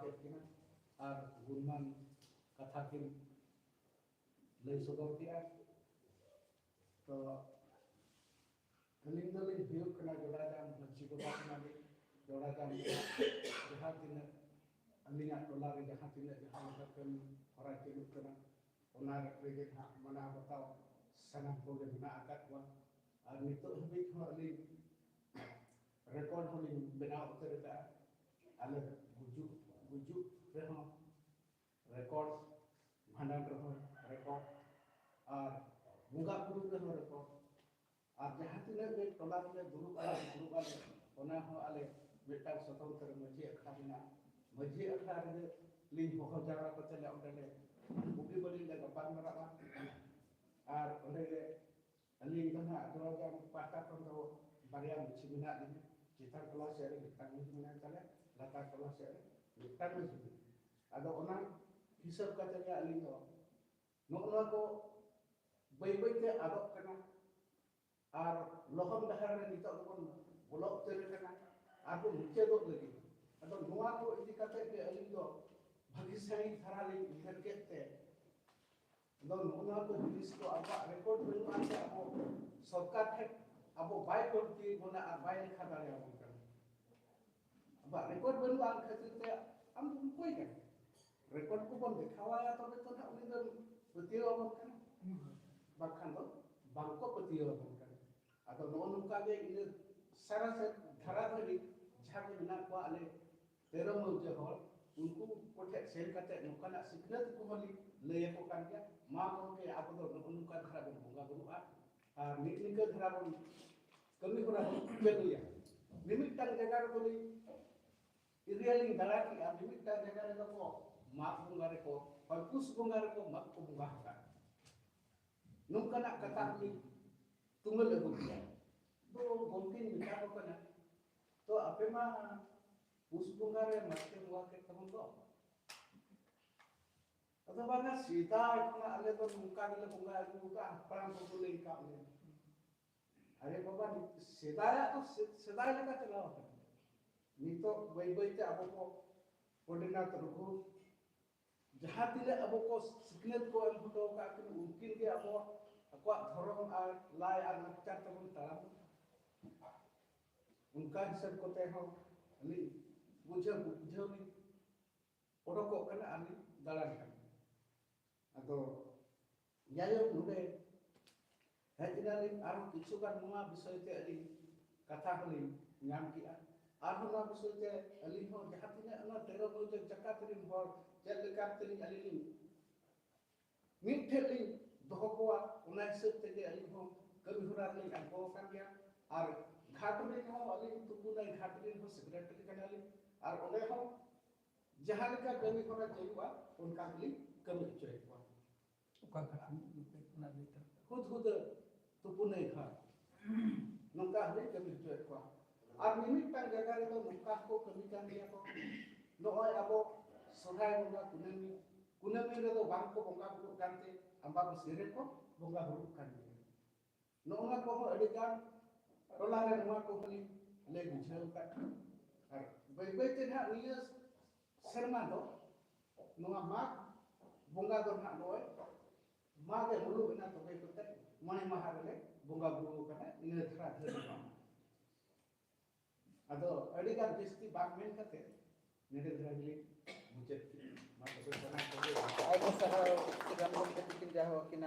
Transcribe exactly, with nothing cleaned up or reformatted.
ᱠᱮᱫ ᱠᱤᱱᱟ ᱟᱨ ᱜᱩᱱᱢᱟᱱ ᱠᱟᱛᱷᱟ ᱠᱤᱱ ᱞᱟᱹᱭ ᱥᱚᱫᱚᱨ ᱠᱮᱫᱼᱟ᱾ ᱛᱚ ᱟᱹᱞᱤᱧ ᱫᱚᱞᱤᱧ ᱦᱩᱭᱩᱜ ᱠᱟᱱᱟ ᱡᱚᱲᱟᱡᱟᱢ ᱢᱟᱹᱡᱷᱤ ᱵᱟᱵᱟ ᱠᱟᱱᱟᱞᱤᱧ᱾ ᱡᱚᱲᱟᱡᱟᱢ ᱨᱮ ᱡᱟᱦᱟᱸ ᱛᱤᱱᱟᱹᱜ ᱟᱹᱞᱤᱧᱟᱜ ᱴᱚᱞᱟ ᱨᱮ ᱡᱟᱦᱟᱸ ᱛᱤᱱᱟᱹᱜ ᱡᱟᱦᱟᱸ ᱞᱮᱠᱟ ᱠᱟᱹᱢᱤ ᱦᱚᱨᱟ ᱪᱟᱹᱞᱩᱜ ᱠᱟᱱᱟ, ᱚᱱᱟ ᱨᱮᱜᱮ ᱱᱟᱦᱟᱜ ᱢᱟᱱᱟᱣ ᱵᱟᱛᱟᱣ ᱥᱟᱱᱟᱢ ᱠᱚᱜᱮ ᱢᱮᱱᱟᱜ ᱟᱠᱟᱫ ᱠᱚᱣᱟ᱾ ᱟᱨ ᱱᱤᱛᱚᱜ ᱦᱟᱹᱵᱤᱡ ᱦᱚᱸ ᱟᱹᱞᱤᱧ ᱨᱮᱠᱚᱨᱰ ᱦᱚᱸᱞᱤᱧ ᱵᱮᱱᱟᱣ ᱩᱛᱟᱹᱨ ᱟᱠᱟᱫᱼᱟ᱾ ᱟᱞᱮ ᱜᱩᱡᱩᱜ ᱜᱩᱡᱩᱜ ᱨᱮᱦᱚᱸ ᱨᱮᱠᱚᱨᱰ, ᱵᱷᱟᱸᱰᱟᱱ ᱨᱮᱦᱚᱸ ᱨᱮᱠᱚᱨᱰ, ᱟᱨ ᱵᱚᱸᱜᱟ ᱵᱩᱨᱩ ᱨᱮᱦᱚᱸ ᱨᱮᱠᱚᱨᱰ, ᱟᱨ ᱡᱟᱦᱟᱸ ᱛᱤᱱᱟᱹᱜ ᱜᱮ ᱴᱚᱞᱟ ᱨᱮᱞᱮ ᱫᱩᱲᱩᱵᱼᱟ, ᱫᱩᱲᱩᱵ ᱟᱞᱮ, ᱚᱱᱟ ᱦᱚᱸ ᱟᱞᱮ ᱢᱤᱫᱴᱟᱝ ᱥᱚᱛᱚᱱᱛᱨᱚ ᱢᱟᱹᱡᱷᱤ ᱟᱠᱷᱲᱟ ᱢᱮᱱᱟᱜᱼᱟ᱾ ᱢᱟᱹᱡᱷᱤ ᱟᱠᱷᱲᱟ ᱨᱮᱜᱮ ᱞᱤᱧ ᱦᱚᱦᱚ ᱡᱟᱣᱨᱟ ᱠᱟᱛᱮ ᱞᱮ ᱚᱸᱰᱮ ᱞᱮ ᱵᱩᱜᱤ ᱵᱟᱹᱲᱤᱡ ᱞᱮ ᱜᱟᱯᱟᱞᱢᱟᱨᱟᱜᱼᱟ᱾ ᱟᱨ ᱚᱸᱰᱮ ᱜᱮ ᱟᱹᱞᱤᱧ ᱫᱚ ᱱᱟᱦᱟᱜ ᱫᱚᱨᱡᱟ ᱯᱟᱦᱴᱟ ᱠᱷᱚᱱ ᱫᱚ ᱵᱟᱨᱭᱟ ᱢᱟᱹᱡᱷᱤ ᱢᱮᱱᱟᱜ ᱞᱤᱧᱟ᱾ ᱪᱮᱛᱟᱱ ᱴᱚᱞᱟ ᱥᱮᱫ ᱨᱮ ᱢᱤᱫᱴᱟᱝ ᱢᱟᱹᱡᱷᱤ ᱢᱮᱱᱟᱭ ᱛᱟᱞᱮᱭᱟ, ᱞᱟᱛᱟᱨ ᱴᱚᱞᱟ ᱥᱮᱫ ᱨᱮ ᱢᱤᱫᱴᱟᱝ ᱢᱟᱹᱡᱷᱤ ᱢᱮᱱᱟᱭᱟ᱾ ᱟᱫᱚ ᱚᱱᱟ ᱦᱤᱥᱟᱹᱵ ᱠᱟᱛᱮ ᱜᱮ ᱟᱹᱞᱤᱧ ᱫᱚ ᱱᱚᱜᱼᱚ ᱱᱚᱣᱟ ᱠᱚ ᱵᱟᱹᱭ ᱵᱟᱹᱭ ᱛᱮ ᱟᱫᱚᱜ ᱠᱟᱱᱟ᱾ ᱟᱨ ᱞᱚᱦᱚᱢ ᱰᱟᱦᱟᱨ ᱨᱮ ᱱᱤᱛᱚᱜ ᱫᱚᱵᱚᱱ ᱵᱚᱞᱚ ᱩᱛᱟᱹᱨ ᱟᱠᱟᱱᱟ, ᱟᱨ ᱵᱚᱱ ᱢᱩᱪᱟᱹᱫᱚᱜ ᱞᱟᱹᱜᱤᱫ᱾ ᱟᱫᱚ ᱱᱚᱣᱟ ᱠᱚ ᱤᱫᱤ ᱠᱟᱛᱮ ᱜᱮ ᱟᱹᱞᱤᱧ ᱫᱚ ᱵᱷᱟᱹᱜᱤ ᱥᱟᱺᱦᱤᱡ ᱫᱷᱟᱨᱟ ᱞᱤᱧ ᱩᱭᱦᱟᱹᱨ ᱠᱮᱫ ᱛᱮ, ᱟᱫᱚ ᱱᱚᱜᱼᱚ ᱱᱚᱣᱟ ᱠᱚ ᱡᱤᱱᱤᱥ ᱠᱚ ᱟᱵᱚᱣᱟᱜ ᱨᱮᱠᱚᱨᱰ ᱵᱟᱹᱱᱩᱜ ᱟᱱᱛᱮ ᱟᱵᱚ ᱥᱚᱨᱠᱟᱨ ᱴᱷᱮᱱ ᱟᱵᱚ ᱵᱟᱭ ᱠᱚᱨᱛᱤ ᱵᱚᱱᱟ ᱟᱨ ᱵᱟᱭ ᱞᱮᱠᱷᱟ ᱫᱟᱲᱮᱭᱟᱵᱚᱱ ᱠᱟᱱᱟ᱾ ᱟᱵᱚᱣᱟᱜ ᱨᱮᱠᱚᱨᱰ ᱵᱟᱹᱱᱩᱜ ᱟᱱ ᱠᱷᱟᱹᱛᱤᱨ ᱛᱮ ᱟᱢ ᱫᱚᱢ ᱚᱠᱚᱭ ᱠᱟᱱᱟ? ᱨᱮᱠᱚᱨᱰ ᱠᱚᱵᱚᱱ ᱫᱮᱠᱷᱟᱣᱟᱭᱟ ᱛᱚᱵᱮ ᱛᱚ ᱱᱟᱜ ᱩᱱᱤ ᱫᱚ ᱯᱟᱹᱛᱭᱟᱹᱣ ᱟᱵᱚᱱ ᱠᱟᱱᱟ, ᱵᱟᱝᱠᱷᱟᱱ ᱫᱚ ᱵᱟᱝᱠᱚ ᱯᱟᱹᱛᱭᱟᱹᱣ ᱟᱵᱚᱱ ᱠᱟᱱᱟ᱾ ᱟᱫᱚ ᱱᱚᱜᱼᱚ ᱱᱚᱝᱠᱟ ᱜᱮ ᱤᱱᱟᱹ ᱥᱟᱨᱟ ᱥᱮᱫ ᱫᱷᱟᱨᱟ ᱫᱷᱟᱹᱨᱤ ᱡᱟᱦᱟᱸ ᱜᱮ ᱢᱮᱱᱟᱜ ᱠᱚᱣᱟ ᱟᱞᱮ ᱛᱮᱨᱚ ᱢᱟᱹᱣᱡᱟᱹ ᱦᱚᱲ, ᱩᱱᱠᱩ ᱠᱚᱴᱷᱮᱱ ᱥᱮᱱ ᱠᱟᱛᱮ ᱱᱚᱝᱠᱟᱱᱟᱜ ᱥᱤᱠᱷᱱᱟᱹᱛ ᱠᱚᱦᱚᱸ ᱞᱤᱧ ᱞᱟᱹᱭ ᱟᱠᱚ ᱠᱟᱱ ᱜᱮᱭᱟ᱾ ᱢᱟ ᱜᱚᱢᱠᱮ, ᱟᱵᱚ ᱫᱚ ᱱᱚᱜᱼᱚ ᱱᱚᱝᱠᱟ ᱫᱷᱟᱨᱟ ᱵᱚᱱ ᱵᱚᱸᱜᱟ ᱵᱩᱨᱩᱜᱼᱟ ᱟᱨ ᱢᱤᱫ ᱱᱤᱝᱠᱟᱹ ᱫᱷᱟᱨᱟ ᱵᱚᱱ ᱠᱟᱹᱢᱤ ᱦᱚᱨᱟ ᱵᱚᱱ ᱪᱟᱹᱞᱩᱭᱟ᱾ ᱢᱤᱢᱤᱫᱴᱟᱝ ᱡᱟᱭᱜᱟ ᱨᱮᱫᱚ ᱞᱤᱧ ᱮᱨᱤᱭᱟ ᱞᱤᱧ ᱫᱟᱬᱟ ᱠᱮᱜᱼᱟ, ᱢᱤᱢᱤᱫᱴᱟᱝ ᱡᱟᱭᱜᱟ ᱨᱮᱫᱚ ᱠᱚ ᱢᱟᱜᱽ ᱵᱚᱸᱜᱟ ᱨᱮᱠᱚ, ᱦᱚᱭ ᱯᱩᱥ ᱵᱚᱸᱜᱟ ᱨᱮᱠᱚ ᱢᱟᱜᱽ ᱠᱚ ᱵᱚᱸᱜᱟ ᱟᱠᱟᱫ᱾ ᱱᱚᱝᱠᱟᱱᱟᱜ ᱠᱟᱛᱷᱟ ᱞᱤᱧ ᱛᱩᱢᱟᱹᱞ ᱟᱹᱜᱩ ᱠᱮᱜᱼᱟ᱾ ᱛᱚ ᱜᱚᱢᱠᱮᱧ ᱢᱮᱛᱟ ᱠᱚ ᱠᱟᱱᱟ, "ᱛᱚ ᱟᱯᱮ ᱢᱟ ᱯᱩᱥ ᱵᱚᱸᱜᱟ ᱨᱮ ᱢᱟᱜᱽ ᱯᱮ ᱵᱚᱸᱜᱟ ᱠᱮᱫ ᱛᱟᱵᱚᱱ ᱫᱚ?" ᱟᱫᱚ, "ᱵᱟᱝᱟ, ᱥᱮᱫᱟᱭ ᱠᱷᱚᱱᱟᱜ ᱟᱞᱮ ᱫᱚ ᱱᱚᱝᱠᱟ ᱜᱮᱞᱮ ᱵᱚᱸᱜᱟ ᱟᱹᱜᱩ ᱟᱠᱟᱫᱼᱟ, ᱦᱟᱯᱲᱟᱢ ᱠᱚᱠᱚ ᱞᱟᱹᱭ ᱟᱠᱟᱫ ᱞᱮᱭᱟ᱾" ᱟᱨᱮ ᱵᱟᱵᱟ, ᱥᱮᱫᱟᱭᱟᱜ ᱫᱚ ᱥᱮ-, ᱥᱮᱫᱟᱭ ᱞᱮᱠᱟ ᱪᱟᱞᱟᱣ ᱟᱠᱟᱱᱟ᱾ ᱱᱤᱛᱚᱜ ᱵᱟᱹᱭ ᱵᱟᱹᱭ ᱛᱮ ᱟᱵᱚ ᱠᱚ ᱯᱚᱱᱰᱤᱛ ᱨᱚᱜᱷᱩ, ᱡᱟᱦᱟᱸ ᱛᱤᱱᱟᱹᱜ ᱟᱵᱚ ᱠᱚ ᱥᱤᱠᱷᱱᱟᱹᱛ ᱠᱚ ᱮᱢ ᱦᱚᱴᱚ ᱟᱠᱟᱫ ᱠᱤᱱ, ᱩᱱᱠᱤᱱ ᱜᱮ ᱟᱵᱚ ᱟᱠᱚᱣᱟᱜ ᱫᱷᱚᱨᱚᱢ ᱟᱨ ᱞᱟᱭ ᱟᱨ ᱞᱟᱠᱪᱟᱨ ᱛᱮᱵᱚᱱ ᱛᱟᱲᱟᱢ᱾ ᱚᱱᱠᱟ ᱦᱤᱥᱟᱹᱵ ᱠᱚᱛᱮ ᱦᱚᱸ ᱟᱹᱞᱤᱧ ᱵᱩᱡᱷᱟᱹᱣ ᱵᱩᱡᱷᱟᱹᱣ ᱞᱤᱧ ᱚᱰᱚᱠᱚᱜ ᱠᱟᱱᱟ ᱟᱨ ᱞᱤᱧ ᱫᱟᱬᱟᱱ ᱠᱟᱱᱟ᱾ ᱟᱫᱚ ᱡᱟᱭᱦᱳᱠ, ᱱᱚᱰᱮ ᱦᱮᱡ ᱮᱱᱟᱞᱤᱧ, ᱟᱨᱦᱚᱸ ᱠᱤᱪᱷᱩ ᱜᱟᱱ ᱱᱚᱣᱟ ᱵᱤᱥᱚᱭ ᱛᱮ ᱟᱹᱞᱤᱧ ᱠᱟᱛᱷᱟ ᱦᱚᱸᱞᱤᱧ ᱧᱟᱢ ᱠᱮᱜᱼᱟ᱾ ᱟᱨᱦᱚᱸ ᱱᱚᱣᱟ ᱵᱤᱥᱚᱭ ᱛᱮ ᱟᱹᱞᱤᱧ ᱦᱚᱸ ᱡᱟᱦᱟᱸ ᱛᱤᱱᱟᱹᱜ ᱚᱱᱟ ᱛᱮᱨᱚ ᱵᱚᱭᱥᱟᱠᱷ ᱡᱟᱠᱟᱛ ᱨᱮᱱ ᱦᱚᱲ ᱪᱮᱫ ᱞᱮᱠᱟ ᱛᱮᱞᱤᱧ ᱟᱹᱞᱤᱧ ᱞᱤᱧ ᱢᱤᱫ ᱴᱷᱮᱱ ᱞᱤᱧ ᱫᱚᱦᱚ ᱠᱚᱣᱟ, ᱚᱱᱟ ᱦᱤᱥᱟᱹᱵ ᱛᱮᱜᱮ ᱟᱹᱞᱤᱧ ᱦᱚᱸ ᱠᱟᱹᱢᱤ ᱦᱚᱨᱟ ᱨᱮᱞᱤᱧ ᱟᱬᱜᱚ ᱟᱠᱟᱱ ᱜᱮᱭᱟ᱾ ᱟᱨ ᱜᱷᱟᱴ ᱨᱮᱱ ᱦᱚᱸ ᱟᱹᱞᱤᱧ ᱛᱩᱯᱩᱱᱟᱭ ᱜᱷᱟᱴ ᱨᱮᱱ ᱦᱚᱸ ᱥᱮᱠᱨᱮᱴᱟᱨᱤ ᱠᱟᱱᱟᱞᱤᱧ᱾ ᱟᱨ ᱚᱸᱰᱮ ᱦᱚᱸ ᱡᱟᱦᱟᱸ ᱞᱮᱠᱟ ᱠᱟᱹᱢᱤ ᱦᱚᱨᱟ ᱪᱟᱹᱞᱩᱜᱼᱟ, ᱚᱱᱠᱟ ᱜᱮᱞᱤᱧ ᱠᱟᱹᱢᱤ ᱦᱚᱪᱚᱭᱮᱫ ᱠᱚᱣᱟ᱾ ᱚᱠᱟ ᱜᱷᱟᱴ ᱟᱢ ᱧᱩᱛᱩᱢ ᱯᱮ ᱚᱱᱟ ᱞᱟᱹᱭ ᱛᱟᱵᱚᱱ ᱯᱮ᱾ ᱦᱩᱫᱽᱦᱩᱫᱟᱹ ᱛᱩᱯᱩᱱᱟᱹᱭ ᱜᱷᱟᱴ, ᱱᱚᱝᱠᱟ ᱦᱚᱸᱞᱤᱧ ᱠᱟᱹᱢᱤ ᱦᱚᱪᱚᱭᱮᱫ ᱠᱚᱣᱟ᱾ ᱟᱨ ᱢᱤᱢᱤᱫᱴᱟᱝ ᱡᱟᱭᱜᱟ ᱨᱮᱫᱚ ᱱᱚᱝᱠᱟ ᱦᱚᱸᱠᱚ ᱠᱟᱹᱢᱤ ᱠᱟᱱ ᱜᱮᱭᱟ ᱠᱚ᱾ ᱱᱚᱜᱼᱚᱭ ᱟᱵᱚ ᱥᱚᱦᱨᱟᱭ ᱵᱚᱸᱜᱟ ᱠᱩᱱᱟᱹᱢᱤ, ᱠᱩᱱᱟᱹᱢᱤ ᱨᱮᱫᱚ ᱵᱟᱝ ᱠᱚ ᱵᱚᱸᱜᱟ ᱵᱩᱨᱩᱜ ᱠᱟᱱᱛᱮ ᱟᱢᱵᱟᱵᱟᱹᱥᱭᱟᱹ ᱨᱮᱠᱚ ᱵᱚᱸᱜᱟ ᱵᱩᱨᱩᱜ ᱠᱟᱱ ᱜᱮᱭᱟ᱾ ᱱᱚᱜᱼᱚ ᱱᱚᱣᱟ ᱠᱚᱦᱚᱸ ᱟᱹᱰᱤ ᱜᱟᱱ ᱴᱚᱞᱟ ᱨᱮ ᱱᱚᱣᱟ ᱠᱚᱦᱚᱸ ᱞᱤᱧ ᱞᱟᱹᱭ ᱵᱩᱡᱷᱟᱹᱣ ᱟᱠᱟᱫ ᱠᱚᱣᱟ᱾ ᱟᱨ ᱵᱟᱹᱭ ᱵᱟᱹᱭ ᱛᱮ ᱱᱟᱦᱟᱜ ᱱᱤᱭᱟᱹ ᱥᱮᱨᱢᱟ ᱫᱚ ᱱᱚᱣᱟ ᱢᱟᱜᱽ ᱵᱚᱸᱜᱟ ᱫᱚ ᱱᱟᱦᱟᱜ ᱱᱚᱜᱼᱚᱭ ᱢᱟᱜᱽ ᱮ ᱢᱩᱞᱩᱜ ᱮᱱᱟ, ᱛᱚᱵᱮ ᱠᱟᱛᱮ ᱢᱚᱬᱮ ᱢᱟᱦᱟ ᱨᱮᱞᱮ ᱵᱚᱸᱜᱟ ᱵᱩᱨᱩ ᱟᱠᱟᱱᱟ᱾ ᱤᱱᱟᱹ ᱫᱷᱟᱨᱟ ᱫᱷᱟᱹᱨᱤ ᱫᱚ᱾ ᱟᱫᱚ ᱟᱹᱰᱤ ᱜᱟᱱ ᱡᱟᱹᱥᱛᱤ ᱵᱟᱝ ᱢᱮᱱ ᱠᱟᱛᱮ ᱱᱚᱰᱮ ᱫᱷᱟᱨᱟ ᱜᱮᱞᱤᱧ ᱢᱩᱪᱟᱹᱫ ᱠᱮᱫᱟ᱾ ᱢᱟ ᱛᱚᱵᱮ ᱥᱟᱱᱟᱢ ᱠᱚᱜᱮ ᱟᱭᱢᱟ ᱥᱟᱨᱦᱟᱣ ᱥᱤᱨᱟᱢ ᱜᱚᱢᱠᱮ ᱛᱤᱠᱤᱱ ᱡᱟᱦᱟᱸ ᱟᱹᱠᱤᱱᱟᱜ